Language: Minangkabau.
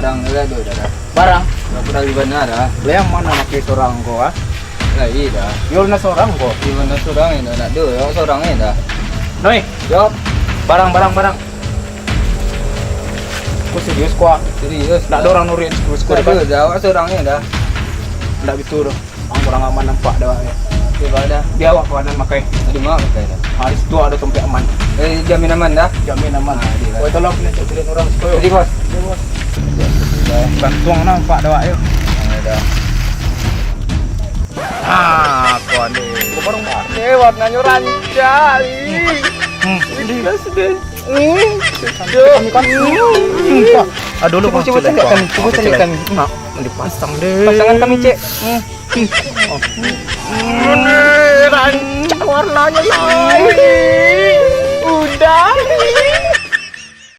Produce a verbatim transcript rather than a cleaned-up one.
Barang tu lah tu dah. Barang? Dah pernah di mana dah? Lah, yang mana pakai sorang ko, ah? Lah, iya dah. Yo, nak sorang ko? Di mana sorang ni dah? Nak tu, yo, sorang ni dah. Noi. Yo. Barang, barang, barang. Ko serius ko, ah? Serius. Nak ada orang nurin serius ko. Nak depan. Ada dah, awak sorang ni dah. Ndak gitu doh. Ang kurang aman nampak dah, ya. Okey, bah, dah. Di awak kawanan makai. Di ma makai dah? Ha, di situ ado tampek aman. Eh, jamin aman dah? Jamin aman. Ah, di lah. Woi, tolong kena cek cari orang siko, yo. Jadi, bos. Jadi, bos. Gantuang nampak dah, yo. Ah, dah. Ah, kawan ni. Ko barang, bah. Eh, warnanyo rancak, ih. Hmm. Ih, gas deh. Hmm. Kami kan. Hmm. Ah, dulu, cubo, bang, cubo caliak kami, cubo caliak kami. Hmm. Ah, dipasang deh. Pasangan kami, cek. Hmm. Rancak warnanyo, lai. Udah.